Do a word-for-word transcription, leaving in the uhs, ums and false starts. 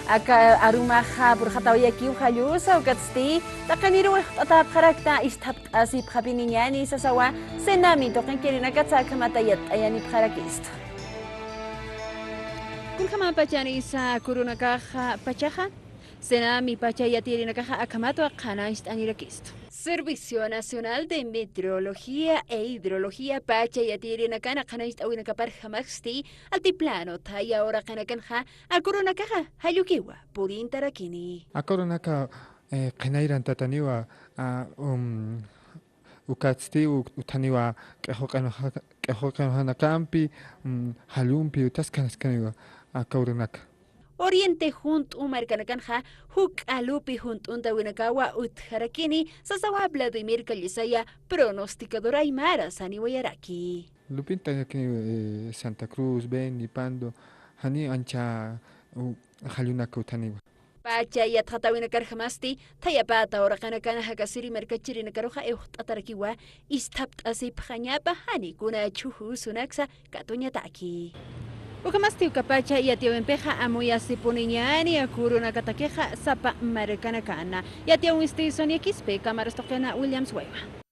Aka arumaxa purxatawayakiw jallusa, ukatsti taqiniruw ixt'atäpxarakta isthapt'asipxapiniñäni sasawa. Senami tuqinkirinakatsa akhamata yatt'ayanipxarakistu. Kunjamäpachanisa kurunakaxa pachaxa, senami pacha yatirinakaxa akhamatwa qhanañcht'anirakistu. Servicio Nacional de Meteorología e Hidrología pacha yatirinakana qhanañcht'awinakaparjamaksti altiplano thaya uraqinakanxa akurunakaxa jallukiwa purintarakini. Akurunaka, eh, qhinayrantataniwa, ah, um, ukatsti u-, uthaniwa q'ijuqinxa-, q'ijuqinxanakampi, um, jallumpi, utas kanaskaniwa akurunaka. Oriente junt'u markanakanxa juk'a lupi junt'untawinakawa utjarakini, sasawa Vladimir Callisaya, pronosticador aymara saniwayaraki. Lupintarakini, eh, Santa Cruz, Beni, Pando, jani ancha, u-, jallunaka uthaniwa. Pacha yatxatawinakarjamasti, thayapata uraqinakana jakasiri markachirinakaruxa iwxt'atarakiwa, isthapt'asipxañapa jani kuna chhuju sunaksa katuñataki. Ukhamasti uka pacha yatiyawimpixa amuyasipuniñäni akurunakatakixa sapa markanakana. Yatiyawinsti Sonia Quispe, cámaras tuqina Williams Waywa.